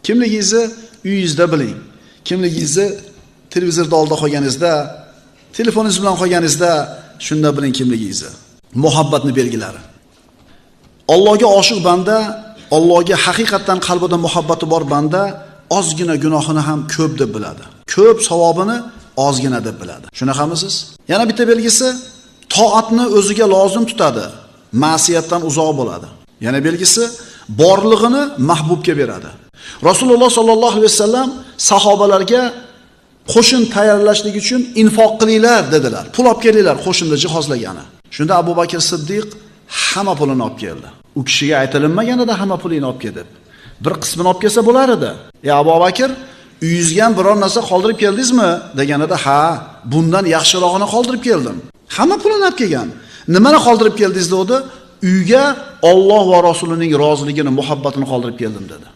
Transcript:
Kimligingizni uyingizda biling. Kimligingizni televizorda oldida qolganingizda, telefoningiz bilan qolganingizda shunda biling kimligingizni. Muhabbatni belgilari. Allohga oshiq banda, Allohga haqiqatdan qalbida muhabbati bor banda ozgina gunohini ham ko'p deb biladi. Ko'p savobini ozgina deb biladi. Shunaqamisiz? Yana bitta belgisi, toatni o'ziga lozim tutadi, ma'siyatdan uzoq bo'ladi. Yana belgisi, borlig'ini mahbubga beradi. Rasululloh sallallohu alayhi vasallam sahobalarga qo'shin tayyorlashlik uchun infoq qilinglar dedilar. Pul olib kelinglar qo'shinni jihozlagani. Shunda Abu Bakr Siddiq hamma pulini olib keldi. U kishiga aytilinmaganida hamma pulini olib kel deb. Bir qismini olib kelsa bo'lar edi. "Ey Abu Bakr, uyingizga ham biror narsa qoldirib keldingizmi?" deganida, "Ha, bundan yaxshirog'ini qoldirib keldim." Hamma pulini olib kelgan. Nimani qoldirib keldingiz dedi? Uyga Alloh va Rasulining roziligini, muhabbatini qoldirib keldim dedi.